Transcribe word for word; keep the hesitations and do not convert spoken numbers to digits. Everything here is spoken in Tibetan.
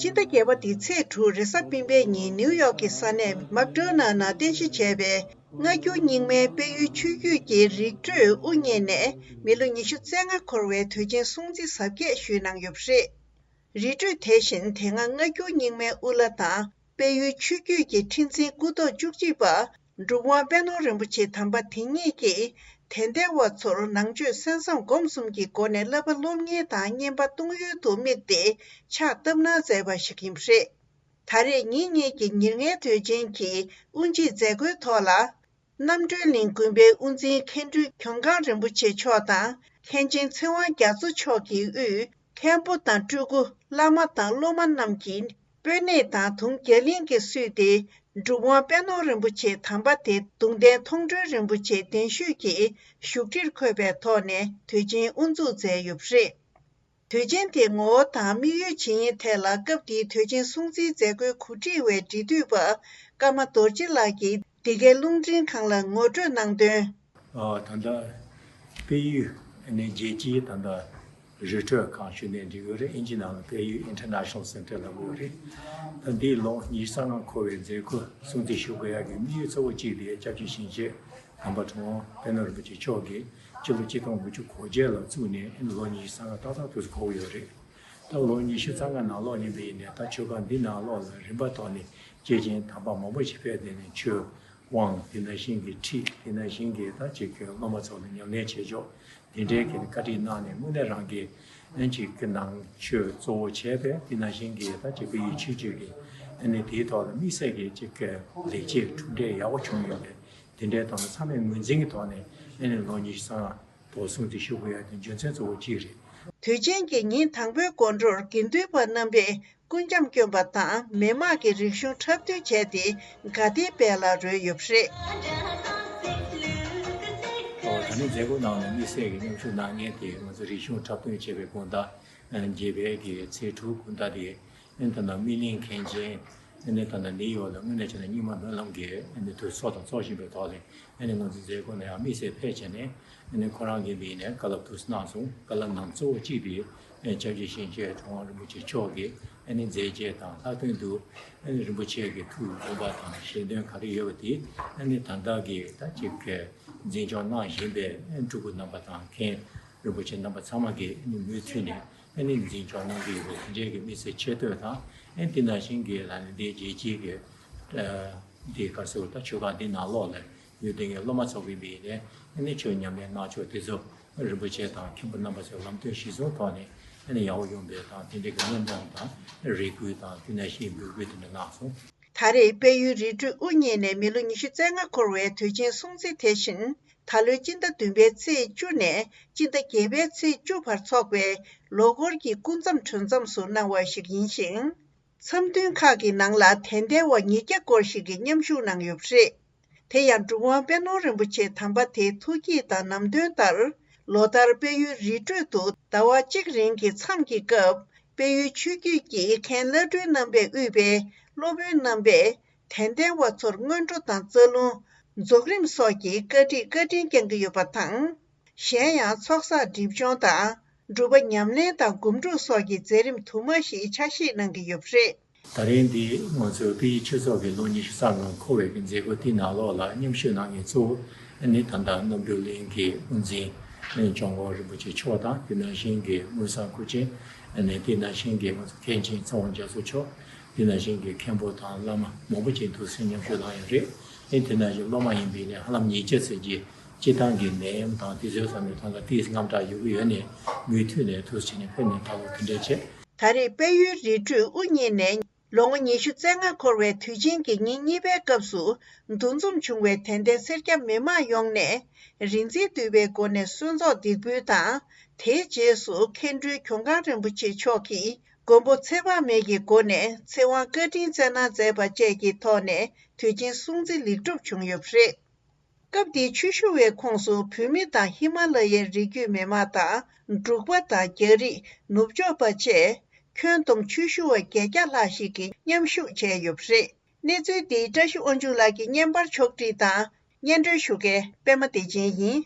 སྤྱི་ཟླ་བརྒྱད་པ་འདིའི་ཚེས་དྲུག་རེས་གཟའ་སྤེན་པའི་ཉིན་ནིའུ་ཡོག་གི་ས་གནས་མག་ཌོ་ནལ་ནང་རྟེན་གཞི་བྱས་པའི་སྔ་འགྱུར་རྙིང་མའི་དཔལ་ཡུལ་ཆོས་བརྒྱུད་ཀྱི་རི་ཁྲོད་དབུ་བརྙེས་ནས་མི་ལོ་ཉི་ཤུ་རྩ་ལྔ་འཁོར་བའི་དུས་ཆེན་སྲུང་བརྩི་གཟབ་རྒྱས་ཞུས་གནང་ཡོད་པ་རེད། རི་ཁྲོད་དེ་བཞིན་དེ་སྔ་སྔ་འགྱུར་རྙིང་མའི་དབུ་བླ་དང་དཔལ་ཡུལ་ཆོས་བརྒྱུད་ཀྱི་ཁྲི་འཛིན་སྐུ་ཐོག་བཅུ་གཅིག་པ་འབྲུག་དབང་པད་ནོར་རིན་པོ་ཆེ་དམ་པ་དེ་ཉིད་ཀྱིས་དད་ལྡན་བ་ཚོར་ནང་ཆོས་གསན་བསམ་སྒོམ་གསུམ་གྱི་སྒོ་ནས་བསླབ་པ་སློབ་གཉེར་དང་བསྙེན་པ་གཏོང་ཡུལ་དུ་དམིགས་ཏེ་ཕྱག་བཏབ་གནང་མཛད་པ་ཞིག་ཡིན་པ་རེད། ད་རེས་ཉིན་གཉིས་ཀྱི་ཉིན་ལྔའི་དུས་ཆེན་གྱི་དབུ་འབྱེད་མཛད་སྒོའི་ཐོག་ལ། རྣམ་གྲོལ་གླིང་དགོན་པའི་དབུ་འཛིན་མཁན་སྤྲུལ་གྱོང་སྒང་རིན་པོ་ཆེ་མཆོག་དང་མཁན་ཆེན་ཚེ་དབང་རྒྱ་མཚོ་མཆོག་གི་དབུས་མཁན་པོ་དང་སྤྲུལ་སྐུ་བླ་མ་དང་སློབ་མ་རྣམས་ཀྱིས་སྤོས་སྣེ་དང་དུང་རྒྱ་གླིང་གིས་བསུས་ཏེ་འབྲུག་དབང་པད་ནོར་རིན་པོ་ཆེ་དམ་པ་དེ་གདུང་རྟེན་མཐོང་གྲོལ་རིན་པོ་ཆེ་གདན་ཞུས་ཀྱིས་བཞུགས་ཁྲིར་འཁོད་པའི་ཐོག་ནས་དུས་ཆེན་དབུ་འཛུགས་མཛད་ཡོད་པ་རེད། དུས་ཆེན་དེའི་ངོ་བོ་དང་དམིགས་ཡུལ་ཇི་ཡིན་ཐད་ལ་སྐབས་དེའི་དུས་ཆེན་སྲུང་བརྩིའི་མཛད་སྒོའི་གོ་སྒྲིག་པ་འབྲེལ་མཐུད་པ་ཀརྨ་རྡོ་རྗེ་ལགས་ཀྱིས་འདི་གའི་རླུང་འཕྲིན་ཁང་ལ་ངོ་སྤྲོད་གནང་དོན། ཨ། ད་ལྟ་དཔལ་ཡུལ་ནས་རྒྱལ་སྤྱིའི་ད་ལྟ་རི་ཁྲོད་ཁང་ཞུ་ནས་འགྲིག་ཡོད་རེད། ཨིན་ཇི་ནང་ལ་དཔལ་ཡུལ་International Center་ལབ་ཡོད་རེད། ད་འདིའི་ལོ་ཉི་ཤུ་རྩ་ལྔ་འཁོར་བའི་མཛད་སྒོ་སྲུང་བརྩི་ཞུ་དགོས་ཡག་གི་དམིགས་ཡུལ་གཙོ་བོ་གཅིག་དེ་སྐྱབས་རྗེ་ཞིང་གཤེགས་དམ་པ་གྲུབ་དབང་དཔལ་ནོར་རིན་པོ་ཆེ་མཆོག་གིས་སྤྱི་ལོ་ཆིག་སྟོང་དགུ་བརྒྱ་གོ་བརྒྱད་ལ་བཙུགས་ནས་ཨ་ནི་ལོ་ཉི་ཤུ་རྩ་ལྔ་ཏག་ཏག་དུས་སུ་འཁོར་ཡོད་རེད། ད་ལོ་ཉི་ཤུ་རྩ་ལྔ་ནང་ལོགས་ཡིན་པ་ཡིན་ནའི་ད་ཆོས་ཁང་འདི་ནང་ལོགས་ལ་རིམ་པ་ཐོག་ནས་སྐྱེས་ཆེན་དམ་པ་མང་པོ་ཞིག་ཕེབས་ཏེ་ནས་ཆོས་དབང་དེ་ནང་བཞིན་གྱི་ཁྲིད་དེ་ནང་བཞིན་གྱི་ད་ཅིག་གི་སློབ་མ་ཚོ་ལ་ཉམས་ལེན་བྱེད་ཕྱོགས་དེ་འདྲའི་གི་བཀའ་ཁྲིད་གནང་ནས་དངོས་གནས་རང་གི་ཨ་ཅིག་གི་ནང་ཆོས་གཙོ་བོ་བྱས་པའི་དེ་ནང་བཞིན་གྱི་ད་ཅིག་དཔལ་ཡུལ་ཆོས་བརྒྱུད་ཀྱི་ཨ་ནི་དེའི་ཐོག་ལ་དམིགས་བསལ་གྱི་ཅིག་གི་ལེགས་སྐྱེས་གྲུབ་འབྲས་ཡག་པོ་བྱུང་ཡོད་པས། དེ་འདྲའི་ཐོག་ནས་ཚང་མས་ངོས་འཛིན་གྱི་ཐོག་ནས་ཨ་ནི་ལོ་ཉི་ཤུ་རྩ་ལྔ་པོ་སྲུང་བརྩི་ཞུ་དགོས་ཡ་དེ་རྒྱུ་མཚན་གཙོ་བོ་གཅིག་རེད། དུས་ཆེན་གྱི་ཉིན་དང་པོའི་དགོང་དྲོར་དགེ་འདུན་པ་རྣམ་པས་སྐུ་འཆམ་བསྐྱོན་པ་དང་མི་དམངས་ཀྱི་རིག་གཞུང་འཁྲབ་སྟོན་བྱས་ཏེ་དགའ་ལྡན་པའི་ལ་རོལ་ཡོད་པ་རེད། ཨོ། ད་ནི་མཛད་སྒོ་ནང་ལ་དམིགས་བསལ་གྱི་མཉམ་ཞུགས་གནང་མཁན་དེ་ང་ཚོ་རིག་གཞུང་འཁྲབ་སྟོན་བྱེད་པའི་དགོང་དག་རྒྱས་པའི་གི་ཚེས་དྲུག་དགོང་དག་དེ། ཨ་ནི་ད་ལྟ་སྨིན་གླིང་མཁན་ཆེན། ཨ་ནི་ད་ལྟ་ནིའུ་ཡོག་ལ་དངོས་གནས་བྱས་ན་རྙིང་མ་སྨོན་ལམ་གྱི་ཨ་ནི་དུས་ཚོགས་དང་ཚོགས་བཞིན་པའི་ཐོག་ལ་ཨ་ནི་ང་ཚོ་མཛད་སྒོ་ནང་ཡང་དམིགས་བསལ་ཕེབས་བྱས་ནས་ཨ་ནི་ཁོ་རང་གིས་འདི་ནས་བཀའ་སློབ་དུ་གནང་སོང་། བཀའ་སློབ་ནང་གཙོ་བོ་གཅིག་དེ་ཨ་ནི་སྐྱབས་རྗེ་ཞིང་གཤེགས་གྲུབ་དབང་རིན་པོ་ཆེ་མཆོག་གིས་ཨ་ནི་མཛད་རྗེས་དང་ལྷག་དོན་དུ་ཨ་ནི་རིན་པོ་ཆེ་གི་ཐུགས་དགོངས་པ་དང་ཞལ་འདོན་ག་རེ་ཡོད་པ་དེ་ཨ་ནི་ད་ལྟ་གི་ད་ཅིག་གི་འཛིན་སྐྱོང་གནང་བཞིན་པའི་ཨ་ནི་སྤྲུལ་སྐུ་རྣམ་པ་དང་མཁན་རིན་པོ་ཆེ་རྣམ་པ་ཚང་མ་གིས་ཨ་ནི་མུ་མཐུད་ནས། ཨ་ནི་འཛིན་སྐྱོང་གནང་གི་ཡོད་པའི་དེ་འདྲའི་གི་དམིགས་བསལ་ཆེ་བསྟོད་དང་། ཨ་ནི་དེ་ནང་བཞིན་གྱི་ལ་ནི་འདིའི་རྒྱལ་སྤྱིའི་གི་ཨ་འདི་ག་ཟེར་བ་ད་ཆོས་ཁང་འདི་ནང་ལོགས་ལ་ཡོད་དེ་ངའི་སློབ་མ་ཚོ་གི་མིང་ནས་ཨ་ནི་ཆོས་ཉམས་ལེན་གནང་ཕྱོགས་དེ་ཚོ་རིན་པོ་ཆེ་དང་མཁན་པོ་རྣམ་པ་ཚོའི་ལམ་སྟོན་གཞིར་བཟུང་ཐོག་ནས་ཨ་ནི་ཡག་པོ་ཡོང་པའི་དང་དེ་འདྲའི་གི་སྨོན་ལམ་དང་རེ་སྐུལ་དང་དེ་ནང་བཞིན་འབོད་སྐུལ་དེ་འདྲ་གནང་སོང་། ད་རེས་དཔལ་ཡུལ་རི་ཁྲོད་དབུ་བརྙེས་ནས་མི་ལོ་ཉི་ཤུ་རྩ་ལྔ་འཁོར་བའི་དུས་ཆེན་སྲུང་བརྩི་དེ་བཞིན། ད་ལོའི་སྤྱི་ཟླ་བདུན་པའི་ཚེས་བཅུ་ནས་སྤྱི་ཟླ་བརྒྱད་པའི་ཚེས་བཅུ་བར་འཚོགས་པའི་ལོ་འཁོར་གྱི་སྐུ་མཚམས་གྲོལ་མཚམས་སུ་གནང་བ་ཞིག་ཡིན་ཞིང་། འཆམ་མཐུན་ཁག་གི་ནང་ལ་དད་ལྡན་བ་ཉིས་བརྒྱ་སྐོར་ཞིག་གིས་མཉམ་ཞུགས་གནང་ཡོད་པ་རེད། དེ་ཡང་འབྲུག་དབང་པད་ནོར་རིན་པོ་ཆེ་དམ་པ་དེའི་ཐུགས་བསྐྱེད་དང་ནམ་སྟོན་ལྟར། ལོ་ལྟར་དཔལ་ཡུལ་རི་ཁྲོད་དུ་ཟླ་བ་གཅིག་རིང་གི་མཚམས་ཀྱི་སྐབས། དཔལ་ཡུལ་ཆོས་བརྒྱུད་ཀྱི་མཁན་བླ་སྤྲུལ་རྣམ་པས་དབུས་པའི་སློབ་དཔོན་རྣམ་པས། དད་ལྡན་བ་ཚོར་སྔོན་འགྲོ་དང་རྩ་རླུང་། རྫོགས་རིམ་སོགས་ཀྱི་བཀའ་ཁྲིད་བཀའ་དྲིན་བསྐྱང་གི་ཡོད་པ་དང་། གཞན་ཡང་ཚོགས་བསགས་སྒྲིབ་སྦྱོང་དང་། སྒྲུབ་པ་ཉམས་ལེན་དང་སྒོམ་སྒྲུབ་སོགས་ཀྱི་མཛད་རིམ་དུ་མ་ཞིག་ཆ་ཤས་གནང་གི་ཡོད་པ་རེད། ད་རིང་འདི་ང་ཚོའི་དཔལ་ཡུལ་ཆོས་ཚོགས་ཀྱི་ལོ་ཉི་ཤུ་རྩ་ལྔ་འཁོར་བའི་གི་མཛད་སྒོ་དེའི་ནང་ལོགས་ལ་མཉམ་ཞུགས་གནང་མཁན་གཙོ་བོ་ཨ་ནི་ད་ལྟ་རྣམ་གྲོལ་གླིང་གི་དབུ་འཛིན་ཨ་ནི་ཇོ་མགོན་རིན་པོ་ཆེ་མཆོག་དང་དེ་ནང་བཞིན་གྱི་དངུལ་བཟང་སྐུ་ཆེན། ཨ་ནི་དེ་ནང་བཞིན་གྱི་ང་ཚོ་མཁན་ཆེན་ཚེ་དབང་རྒྱ་མཚོ་མཆོག་དེ་ནང་བཞིན་གྱི་མཁན་པོ་དང་བླ་མ་མང་པོ་ཅིག་འདུག་སེ་མཉམ་ཞུགས་གནང་ཡོད་རེད། ཨ་ནི་དེ་ནང་བཞིན་སློབ་མ་ཡིན་པའི་ནས་ཧ་ལམ་ཉིས་བརྒྱ་ཙམ་གྱིས་སྤྱི་བཏང་གི་ནད་ཡམས་དང་དེ་ཚོའི་ས་ནས་ད་ལྟ་ཏིས་དངངས་སྐྲག་ཡོད་ཀྱི་ཡོད་ནས་མུ་མཐུད་ནས་འདུག་སེ་བྱས་ནས་ཕེབས་ནས་ད་ལོ་དེ་འདྲས་བྱས། ད་རེས་དཔལ་ཡུལ་རི་ཁྲོད་དབུ་བརྙེས་ནས་ལོ་ངོ་ཉི་ཤུ་རྩ་ལྔ་འཁོར་བའི་དུས་ཆེན་གྱི་ཉིན་གཉིས་པའི་སྐབས་སུ་འདུ་འཛོམས་བྱུང་བའི་དད་ལྡན་སེར་སྐྱ་མི་མང་ཡོངས་ནས་རིག་འཛིན་འདུས་པའི་སྒོ་ནས་གསོལ་ཚོགས་འདེགས་འབུལ་དང་། དེའི་རྗེས་སུ་མཁན་སྤྲུལ་གྱོང་སྒང་རིན་པོ་ཆེ་མཆོག་གིས་མགོན་པོ་ཚེ་དཔག་མེད་ཀྱི་སྒོ་ནས་ཚེ་དབང་བཀའ་དྲིན་སྩལ་གནང་མཛད་པ་བཅས་ཀྱི་ཐོག་ནས་དུས་ཆེན་སྲུང་བརྩི་ལེགས་གྲུབ་བྱུང་ཡོད་པ་རེད། སྐབས་དེའི་ཆོས་ཞུ་བའི་ཁོངས་སུ་བོད་མི་དང་ཧི་མ་ལ་ཡའི་རི་རྒྱུད་མི་མང་དང་འབྲུག་པ་དང་རྒྱ་རིགས་ནུབ་ཕྱོགས་པ་བཅས་ཁྱོན་བསྡོམས་ཆོས་ཞུ་བ་བརྒྱད་བརྒྱ་ལྷག་ཞིག་གིས་མཉམ་ཞུགས་བྱས་ཡོད་པ་རེད། གནས་ཚུལ་འདི་བཀྲ་ཤིས་དབང་ཕྱུག་ལགས་ཀྱིས་བརྙན་པར་ཕྱོགས་སྒྲིག་དང་སྙན་སྒྲོན་ཞུ་མཁན་པད་མ་བདེ་ཆེན་ཡིན།